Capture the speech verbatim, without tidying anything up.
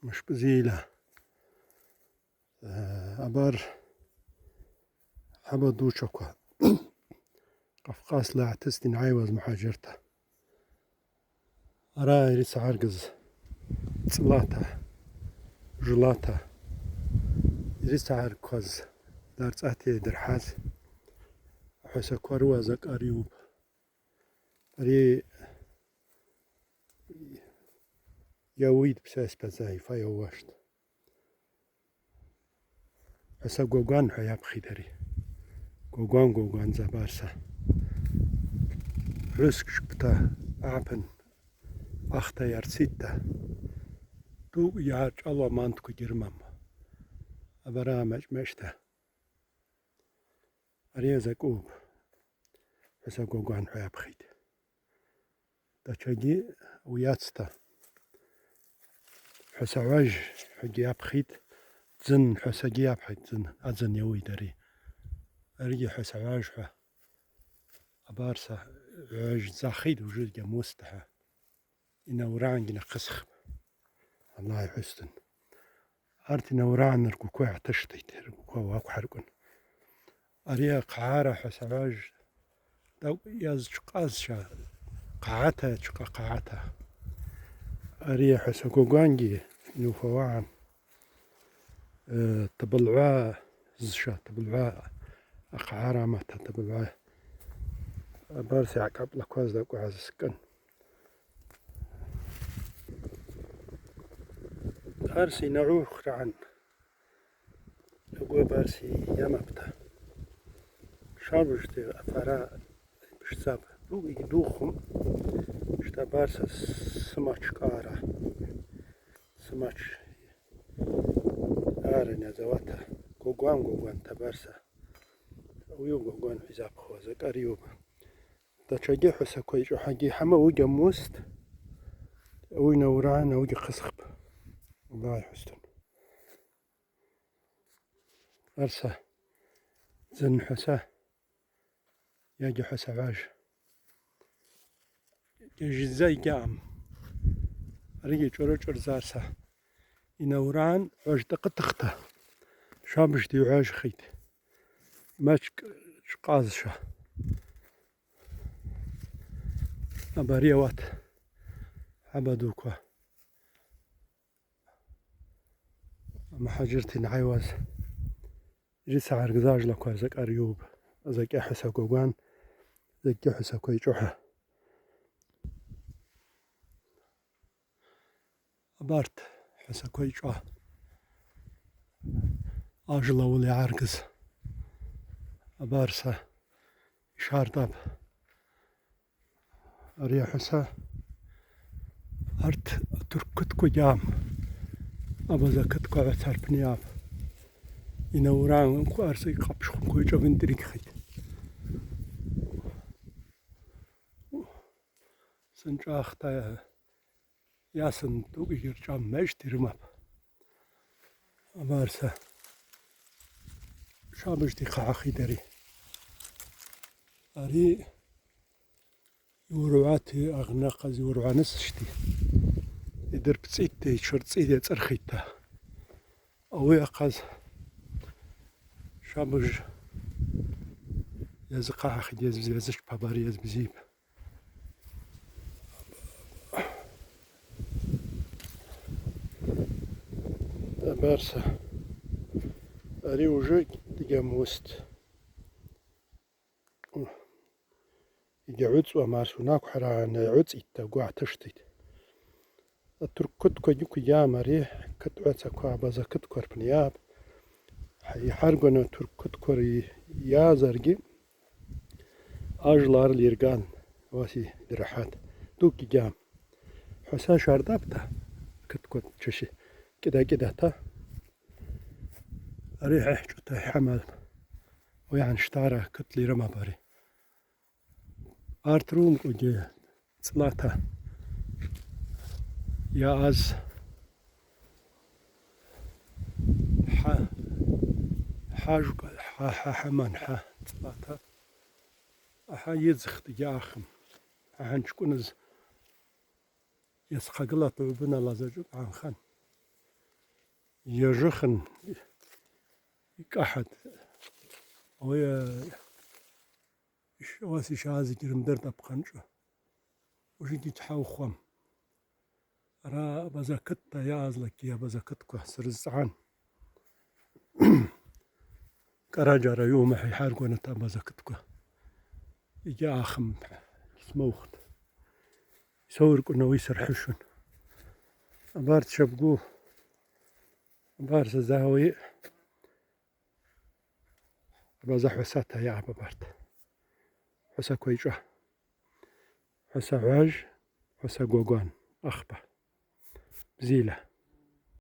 Мышпӏзийла. Э, абар хӏаба дучваква Къафкъасла йгӏатыцӏта йангӏайуаз мухӏажирта. Ара йрыцгӏаргыз цӏлата, жылата, йрыцгӏаркваз дарцӏата йдырхӏаз хӏвасаква рыуа закӏ арийупӏ. Ари йауитӏ, псай спаза йфа йаууаштӏ. Хӏваса Гвагван хӏва йапхитӏ ари. Гвагван, Гвагван Забарса. Гӏвыскӏ шкӏвта апын ахта йарцитӏта. Ду йгӏарчӏвалуа мантква гьрымам. Абара мачӏ-мачӏта. Ари азакӏ уыпӏ. Хӏваса Гвагван хӏва йапхитӏ. Датшагьи уи йацта. Хӏваса Гӏважь хӏвагьи йапхитӏ. Дзын хӏвасагьи йапхитӏ, дзын. Адзын йауитӏ ари. Аригьи Хӏваса Гӏважь хӏва. Абарса гӏважь дзахитӏ, ужыргьи амуста хӏва. Йнаурагӏангьи йнахъысхпӏ. Аллагь йхӏвузтын. Арт йнаурагӏан ргвыква йгӏатыштитӏ, ргвыква уаквхӏарквын. Ари ахъагӏара Хӏваса Гӏважь тӏакӏв йазчвкъазшва, хъагӏата, чвкъа хъагӏата. Ари Хӏваса Гвагвангьи йуфауагӏан. Э, табылгӏва зша, табылгӏва ахъагӏара амата, табылгӏва абарса йгӏакъаплакваз тӏакӏв гӏазскӏын. Арса йнагӏву хврагӏан. Агвы абарса йамапӏта. Шабыжта афара пшцапӏ. Ду йгьдухум. Щта абарса сымач кӏара. Сымач Арын азавата, Гвагван, Гвагван табарса. Ауи Гвагван хӏвизапхуа, закӏ арийупӏ. Датшагьи хӏвасаква йчӏвахагьи хӏама, ауигьи амуст. Ауи йнаурагӏан, ауигьи хъысхпӏ. Аллагь йхӏвузтын. Арса. Дзын хӏваса. Йагьи Хӏваса Гӏважь. Йажьидза йгьаъам. Аригьи чӏвара-чӏварзарса. Йнаурагӏан гӏважь тӏакъытыхта. Шабыжта йгӏважьхитӏ. Мачӏкӏ чвкъазшва. Абари ауат хӏаба дуква. Мухӏажирта йангӏайуаз йрыцгӏаргыз ажлаква закӏ арийупӏ, закӏ Хӏваса Гвагван, закӏ Хӏваса Квайчӏву хӏва. Абарт Хӏваса Квайчӏву ажла ауыла йгӏаргыз. Абарса йшартӏапӏ. Ари ахӏваса арт атурк кытква гьам. Абаза кытква гӏваца рпны йап. Йнаурагӏанква арса йхъапшхунква йчӏвавын дыргьхитӏ. Сынчӏвахта йасын тӏукӏ йырчӏван мачӏта йрымапӏ. Абарса шабыжта йхъагӏахитӏ ари. Ари йуыргӏвата, агъны ахъаз йуыргӏванысшти, йдырпцӏитта, йчвырцӏитта, йацӏырхитта. Ауи ахъаз шабыж йазыхъагӏахитӏ, йаз-, йазычпапӏ ари, йаз бзипӏ. Абарса. Ари уже дгьамуст. Йгьагӏвыцӏуам, арса унаквхӏарагӏан йгӏвыцӏитӏта, агвы гӏатыштитӏ. Атурк кытква гьиквгьам ари, кыт гӏвацаква абаза кытква рпны йап. Йхӏаргван атурк кытква йазаргьи, ажла арла йырган, уаси дырахӏат. Дукӏ гьам. Хӏваса шартӏапӏта, кытква чӏваси кӏида-кӏидата. Ари хӏехӏчӏвата хӏамал. Уян щтара кытла йрымапӏ ари. Арт руымкӏвагьи цӏлата йаъаз хӏа, хӏа жукӏа, хӏа, хӏа хӏаман, хӏа цӏлата. Ахӏа йыдзхтӏ, йгьаъахым. Ахӏанчкӏвыныз йацхъагылата гӏвбынала заджвыкӏ гӏанхан. Йажыхын, йкӏахӏатӏ. Ауи, а, ш-, ауаса йшаъаз йгьрымдыртӏ апхъанчӏва. Ужвыгьи гьтхӏаухуам. Ара абаза кытта йаъазлакьгьи абаза кытква срызцӏгӏан. Кӏараджа район ахӏа йхӏаргваната абаза кытква. Йгьаъахым, гьсмаухтӏ. Йсауркӏван ауи сырхӏвышвын. Абарт шабгу, абарса зауи. Абаза хӏвасата йаъапӏ абарт. Хӏваса квайчӏва. Хӏваса гӏважь, хӏваса гвагван, ахпа. Бзила.